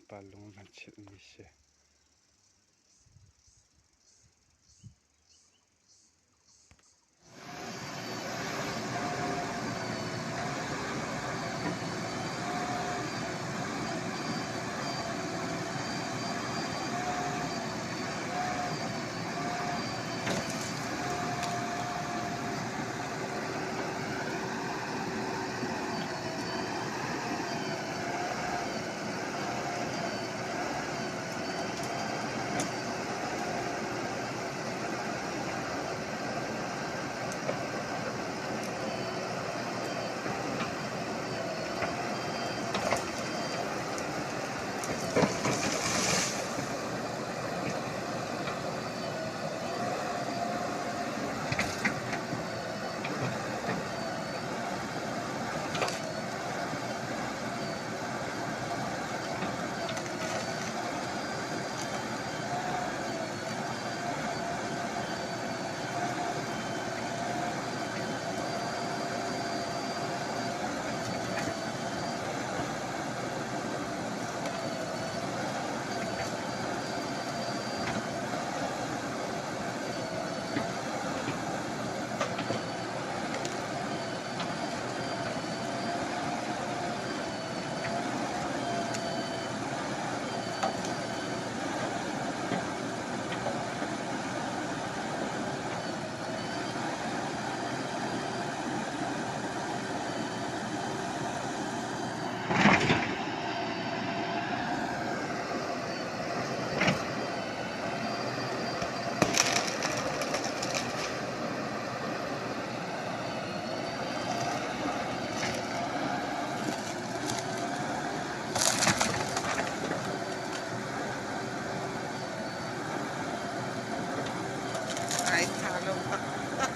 Pangpar lung an van chilhmi si. Ai tha lo taktak.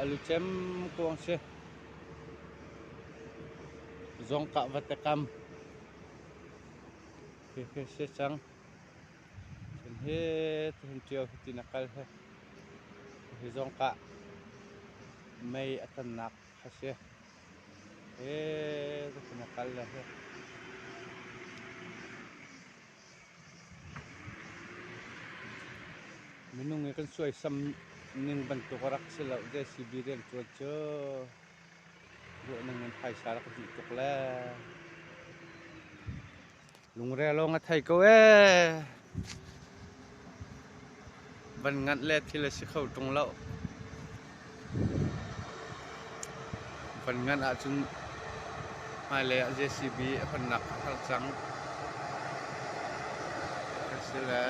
Alu cem kuang si. Zongkah vate kam. Khi khi si cang. Cun hi tihin ṭio hi tin a kal hi. Hi zongkah mei a tannak kha si. Hi tihin a kal le hi. Minung i kan suaisam ning bantuk a rak si lo. JCB rianṭuan cu ruah ning in phaisa rak dih tuk le lungre lawng a thei ko ee. Van nganh le thil a si kho ṭung lo. Van nganh ahcun hmailei ah JCB a hmannak a har cang. A si le.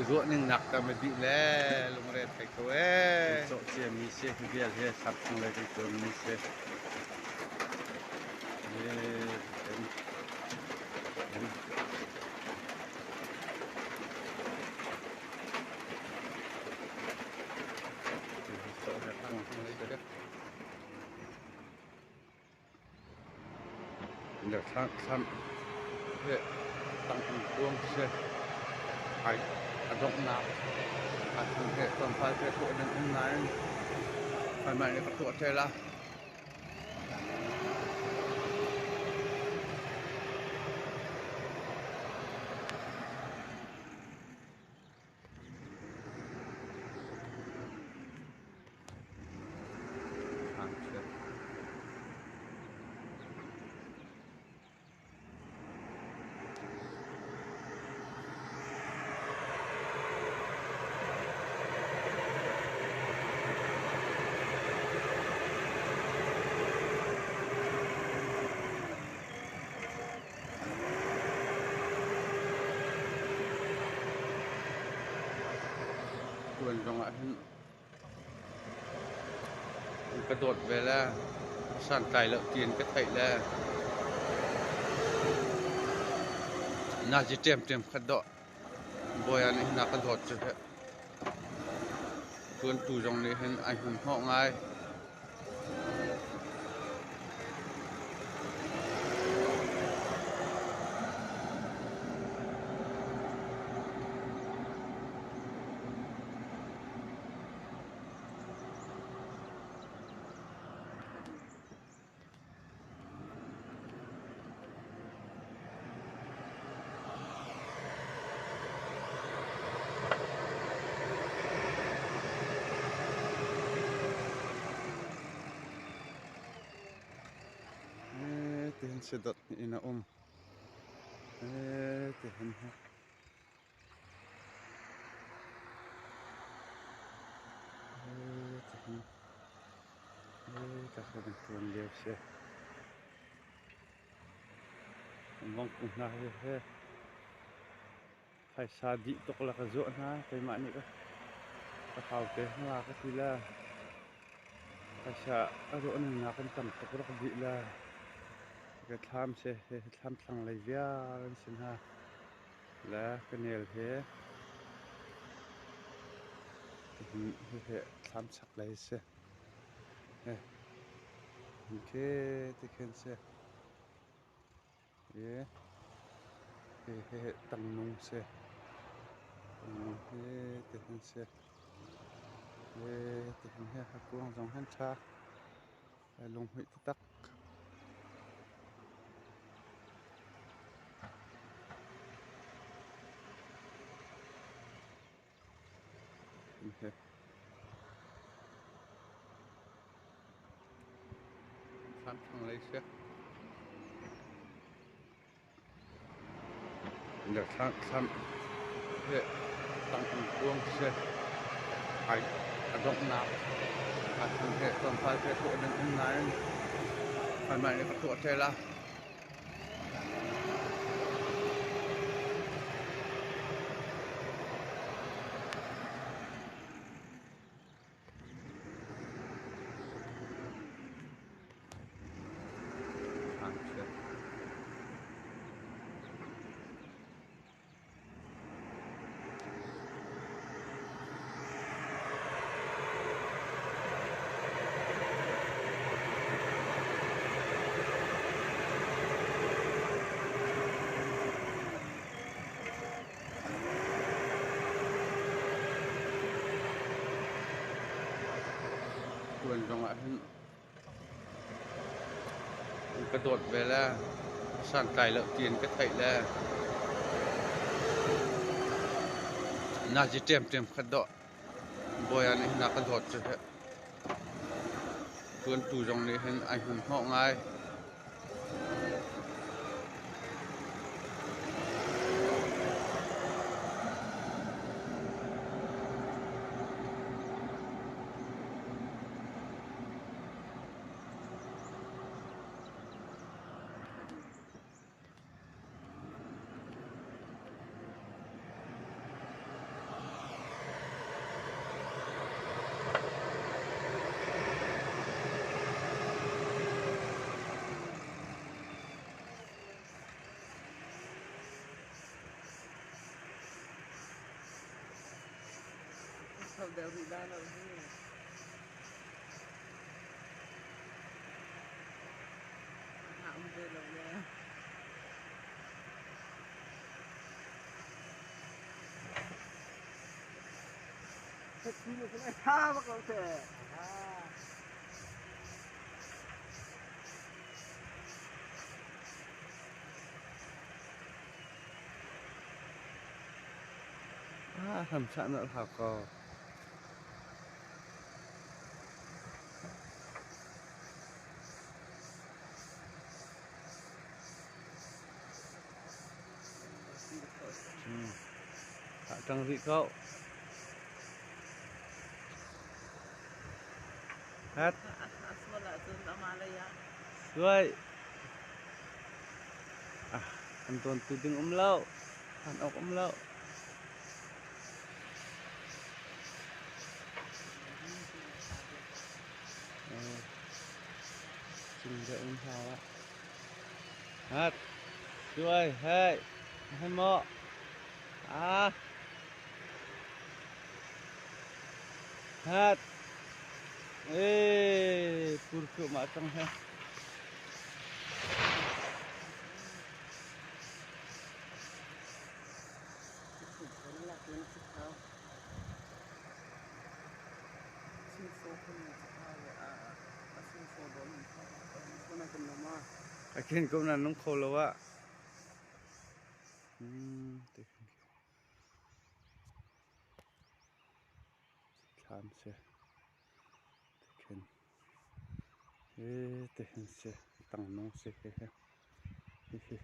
Ruah ning nak tam a dih le lungre thei ko ee. Cawh cia mi si hi vial hi sap chung lei kan tuan mi si. A donghnak aa thang he tlawmpal te tuah ding um nain kanmah nih ka tuah te la. Tuan zong ah hin An ka dawt ve le santlai lo tiin ka theih le nazi ṭemṭem kha dawh bawi ah nih hin a ka dawt cu heh. Ṭuantu zong nih hin ai hmanhmawh ngai. Tihin sidot in a um. Tihin Tuan lio si. Vongkung hna hi he phaisa dih tuk la ka zuah hna keimah nih ka hau te hna ka ti la phaisa a ruah ning nak in tam tuk rak dih la ka thlam si thlam thlang lei vial an si hna. Le ka nel he hihi thlam chaklei a si. Khi tikhin si. Hihi tangnung si. Tangnung hi tihin si. Tihin hi a kuang zong hin ṭha. Lunghmuih taktak. Thlanglei si. A donghnak tlawmpal te tuah ding um nain anmah nih ka tuah te la. Tuan zong ah hin An ka dawt ve le santlai lo tiin ka theih le nazi ṭemṭem kha dawh bawi ah nih hin a ka dawt cu heh. Ṭuantu zong nih hin ai hmanhmawh ngai. ṭhancho deuh rih dah lo hi. A um ve lo le. Tha bak lo seh. Ah, hramchah nolh hau ko. Ṭang rih ko. Hat. Suai. Ah, an tawn tu ding um lo. An awk um lo. Cung deuh in hau ah. Hat. Suai, hei. Hei maw. Ah. Hat. Ee, pur cuahmah cang he. A khen ko nan nung kho lo ah. Thlam si. Tikhin hi tihin si tangnung si hihi. Hihi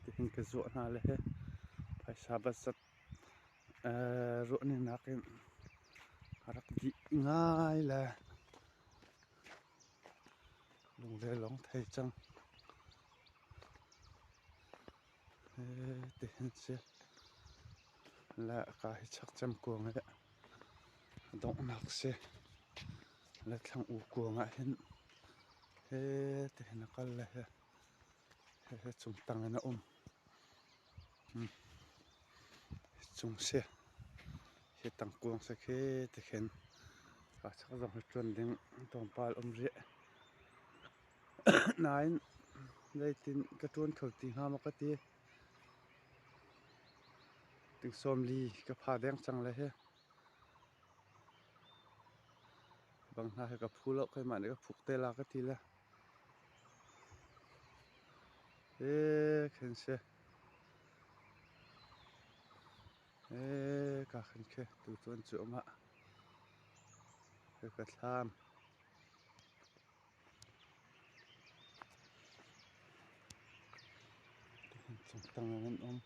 tihin ka zuah hna le hi phaisa batzat ruahning nakin a rak dih ngai le lungre lawng thei cang. Tihin si le ka hi chak cem kuang hi a donghnak si. Le thlang u kuang ah hin he tihin a kal le he he cung tang in a um. Hi cung si. Hi tang kuang si khi tikhin ka chak zong hi ṭuan ding tlawmpal um rih. Nain zeitin ka ṭuan kho ti hnga maw ka ti. Ting 40 ka pha deng cang le hi. Bang hna hi ka phu lo keimah nih ka phuk te la ka ti le. E khin si. E ka khin khi tu tuan cu amah. Ka thlam. Tang in an um.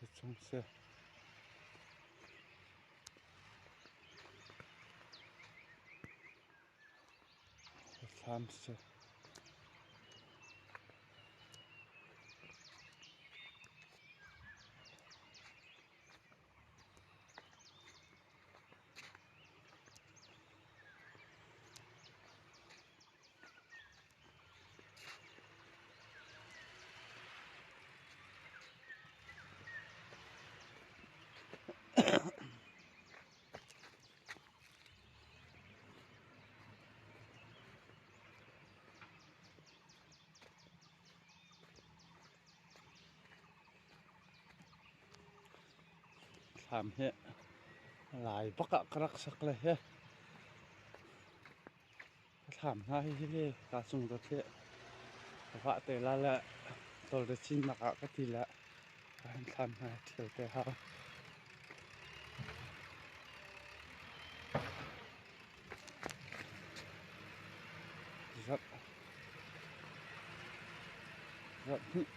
Hi chung si. Thlam si. Thlam hi lai bak ah ka rak sak le hi ka thlam hna hi hi ka cung dot hi ka vah te la le tawlre cinnak ah ka ti le ka hin thlam hna hi ṭhial te hau. Zarh zarh hnih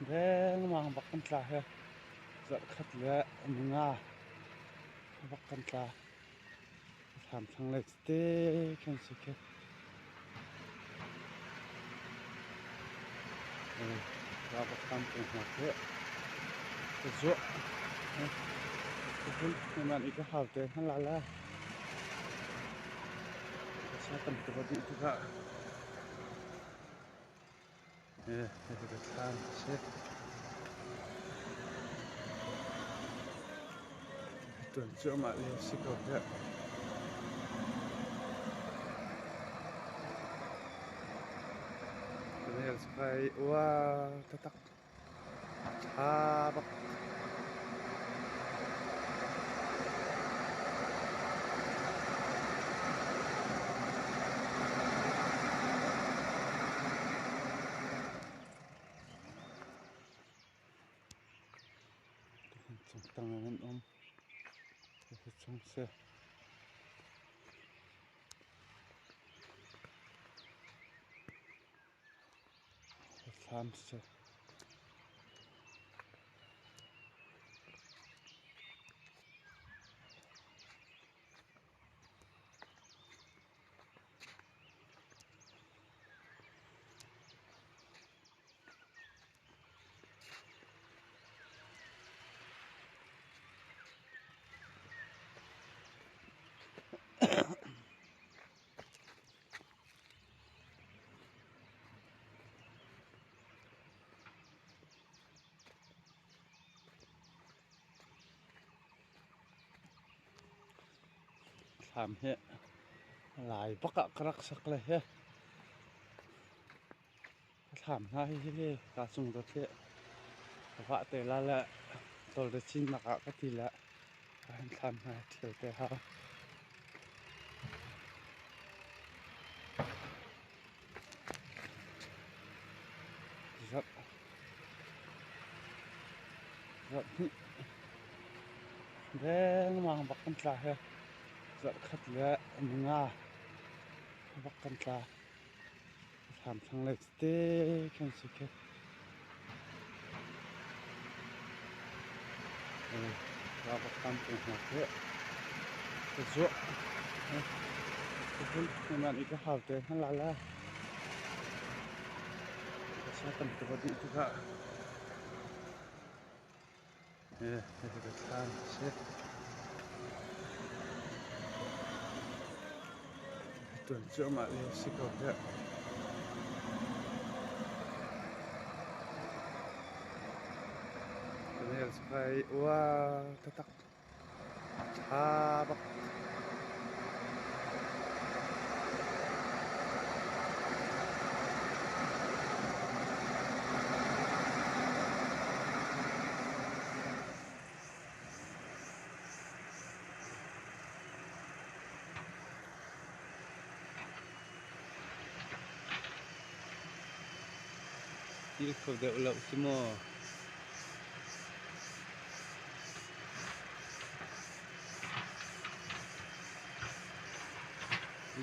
dengmang bak kan tla hi zarh khat le ninga bak kan tla. Thlam thlanglei tete khin si khi. Ralkap tam hna khi ka zuah. Nan i ka hau te hna la la. Sa tam tuk a dih tikah hihi ka thlam a si. Tuan cuahmah lio si ko hih. Rel kai uar taktak. Ṭha bak. Tang in an um. Hi chung si. Thlam si. Thlam hi lai bak ah ka rak sak le hi. Ka thlam hna hi hihi kaa cung dot hi ka vah te la le tawlre cinnak ah ka ti le ka han thlam hna hi ṭhial te hau. Zarh zarh hnih dengmang bak kan tla hi zarh khat le ninga bak kan tla. Thlam thlanglei tete khin si khi. Ralkap tam hna khi ka zuah. Nan i ka hau te hna la la. Ka sa tam tuk a dih tikah. Ka thlam si. Tuan cuahmah lio si ko hih. Daniel kai uar taktak. Ṭha bak. Thil kho deuh lo si maw?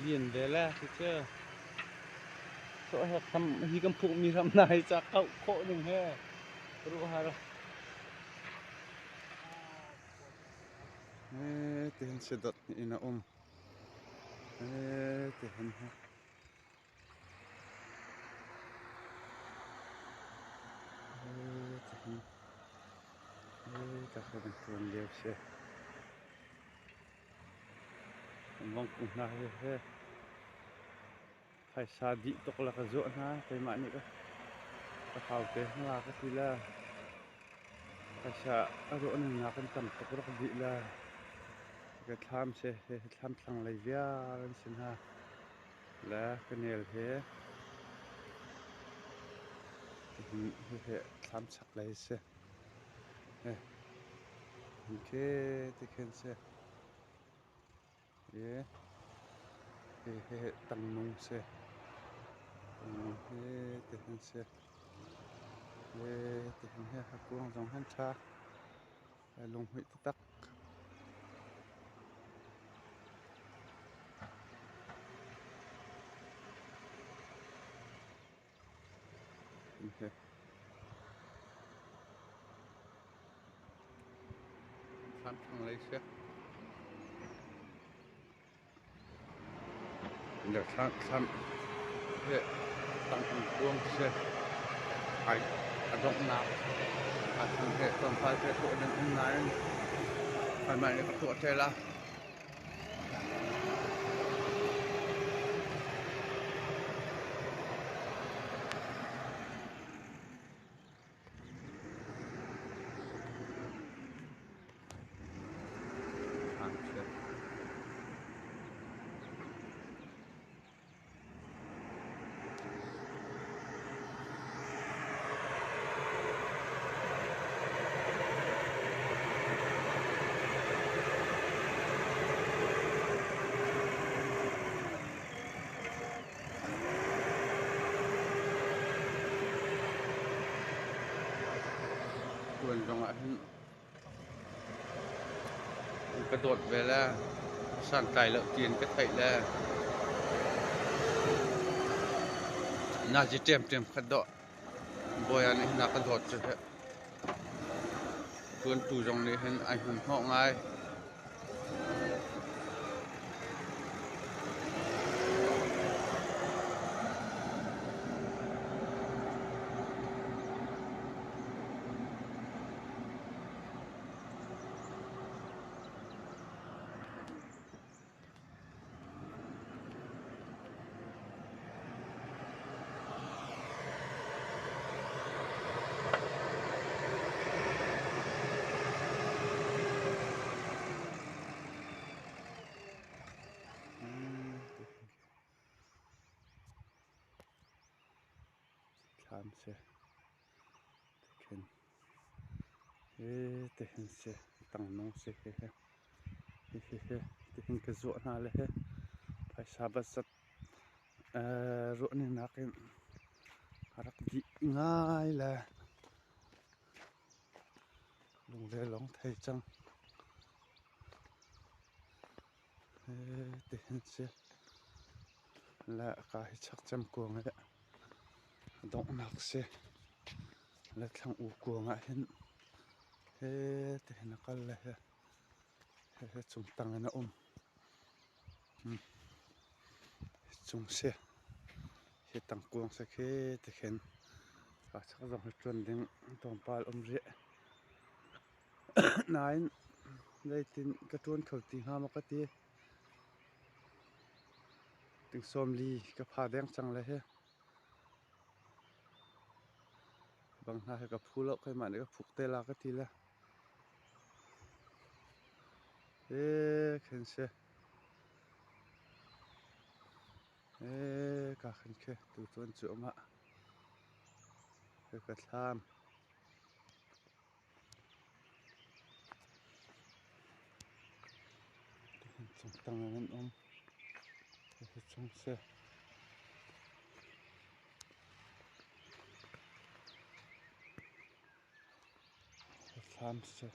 Lian ve le ti cu. Hi kan phukmi hram hna hi ca kauh khawh ning he ruah har. Tihin sidot in a um. Tihin ha. Tihin ka kan tuan lio si. Vong kung hna hi he phaisa dih tuk la ka zuah hna keimah nih ka hau te hna ka ti la phaisa a ruah ning nakin tam tuk rak dih la ka thlam si thlam thlang lei vial an si hna le ka nel he hihi thlam chak lei si khi ti khin si. Hihi tangnung si. Tangnung hi tihin si. Tihin hi a kuang zong han ṭha. Lunghmuih taktak. Thlanthang lei si. Thlan hi tangkum kuang si. Ai a donghnak a thang he tlawmpal te tuah ding um nain anmah nih ka tuah te la. Ka dawt ve le santlai lo tiin ka theih le nazi ṭemṭem khat dawh bawi nih hin a ka dawt cu heh. Ṭuantu zong nih hin ai hmanhmawh ngai. Thlam si. Khin. Hi tihin si tangnung si hihi. Hihihi tihin ka zuah hna le hi phaisa batzat ruahning nakin a rak dih ngai le lungre lawng thei cang. Hi tihin si le ka hi chak cem kuang i donghnak si. Le thlang u kuang ah hin he tihin a kal le he he cung tang in a um. Cung si hi tang kuang si khi tikhin ka chak zong hi ṭuan ding tlawmpal um rih. Nain zeitin ka ṭuan kho ti hnga maw ka ti. Ting 40 ka pha deng cang le hi. Bang hna hi ka phu lo keimah nih ka phuk te la ka ti le. E khin si. E ka khin khi tu tuan cu ama. Ka thlam. Cung tang in an um. Hi chung si. Thlam si.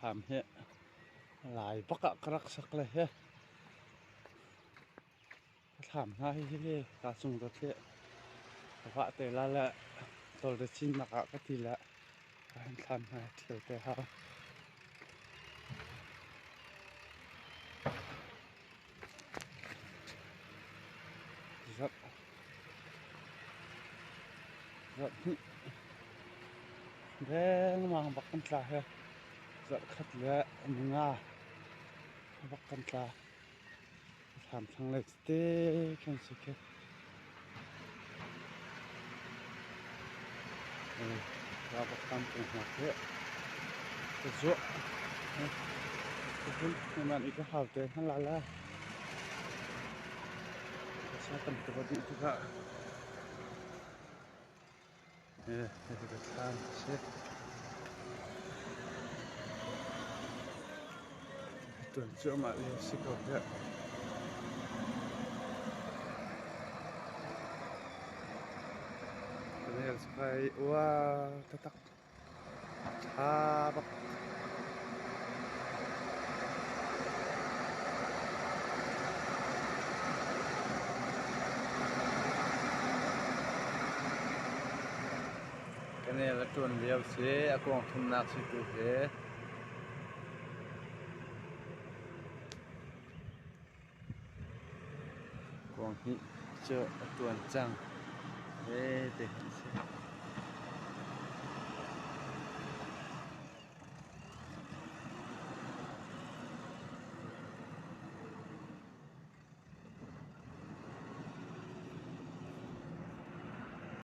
Thlam hi lai bak ah ka rak sak le hi ka thlam hna hi hi ka cung dot hi ka vah te la le tawlre cinnak ah ka ti le an thlam hna ṭhial te hau. Zarh zarh hnih dengmang bak kan tla he zarh khat le ninga bak kan tla. Thlam thlanglei tete khin si khi. Ralkap kung hna khi ka zuah. Ka i ka hau te hna la la. Ka sa tam tuk a dih tikah ka thlam a si. Tuan cuahmah lio si ko hih. Kanel kai uar taktak. Tha bak. Kanel a ṭuan lio si. A kuang thumnak si tu hi. Kuang hnih cu a ṭuan cang. He ti hin a si.